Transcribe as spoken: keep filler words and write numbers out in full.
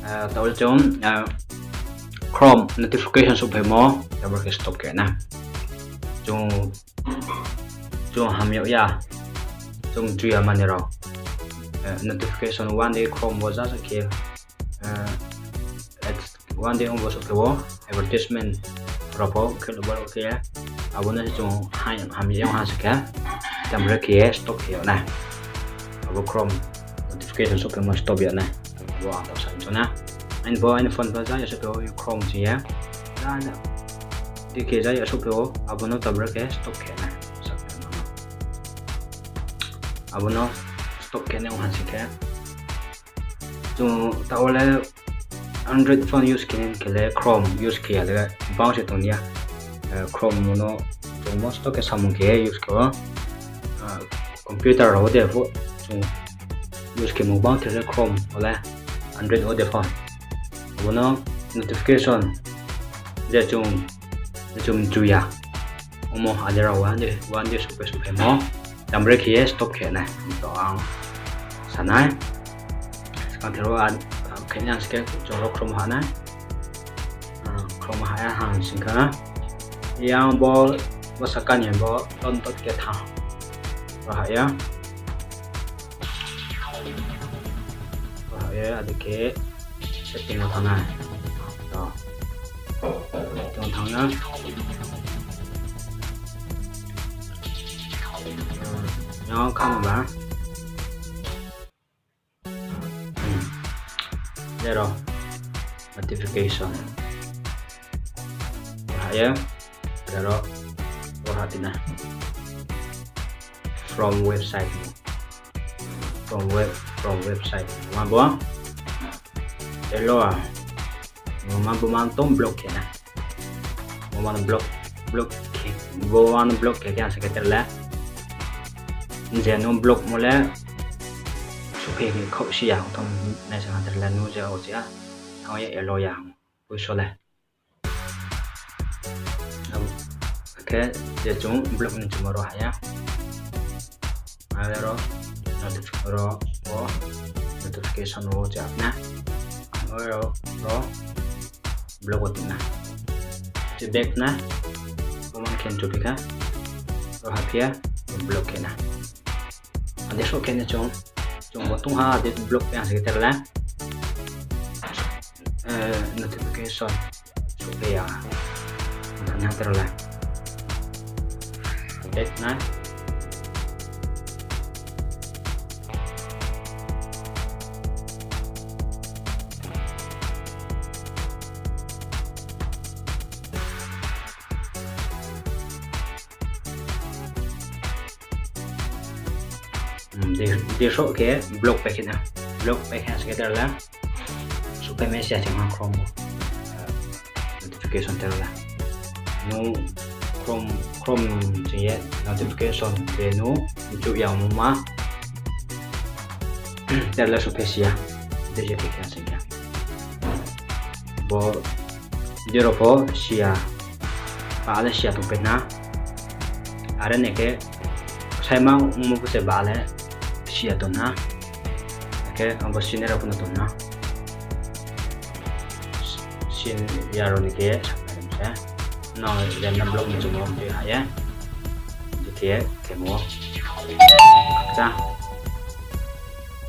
Taoh le chung Chrome notification souhphaimo, tabor khe stop khe nai. Chung, chung hamyag ya, chung chuya mani rao notification one day Chrome wo ja ja khe, one day ong bo souhphai wo, advertisement rao pho khe lo bo khe, abo no se chung hamya ong ha se khe, tabor khe stop khe yag nai. Abo Chrome notification souhphaimo stop yag nai. Abo ang taoh sa chung na. Aini pho, aini phone pho ja ya souhphai wo Chrome ching ye. Di khe ja ya souhphai wo, abo no tabor khe stop khe nai. Abo no stop khe nai ong ha se khe. Chung taoh wo le Android phone use khe ni khe le Chrome use khe ya le bang se tong ya. Chrome no chung mosto khe samung khe use khe o. Computer rao de pho chung use khemo bang the le Chrome wo le Android wo de pho. Abo no notification je chung, je chung chuya. Omo ade rao one day, one day souhphai souhphaimo. Tabor khe ye stop khe nai. To ang sa nai. Skang the ro khe ni ang se khe chung ro Chrome ha nai. Chrome ha ya hang sing kha. Yang bo, bo saka ni bo ton tot khe tha. Ro ha ya. Ro ha ya, adi khe setting wo thanng nai. Setting wo thanng na. Yang kha ba. Zero notification. Ha ye, zero, o ha tina. From website. From web, from website. Ma bo? Elo a. Ma bo man tong block khe na. Bo man block, block khe, bo man block khe khe ang se khe ter le. Je no block mo le, souhphai khaoh si ya, thom nai se ha ter le, nu je o se a, thang ye elo ya, poi so le. Khe je chung block ni chung ro ha ya. Ale ro, notif-, ro, o, notification wo je apna. Ro, ro, block wo tina. Je back na, bo man khe chupi kha. Ro ha phi ya, block khe na. Ade souh khe ni chung, chung bo tong ha, ade block khe ang se khe ter le. Notification. Souhphai ya. Ang thani ha ter le. Back na. Di, di souh khe block pai khe na. Block pai khe na se khe ter le. Souhphai mai si ya chung ha Chrome bo. Notification ter le. Nu Chrome, Chrome ching ye notification de nu chuh ya mo ma. Ter le souhphai si ya. De je khe khe sing ya. Bo di ro pho si ya. Ba le si ya tongpai na. Are ni khe saima ongmo pho se ba le si ya tong na. Akhe abo sini rao pho no tong na. Sin ya rao ni khe sakhnari se. No random block ni chung mo tui ha ye. Di khe khemo. Akcha.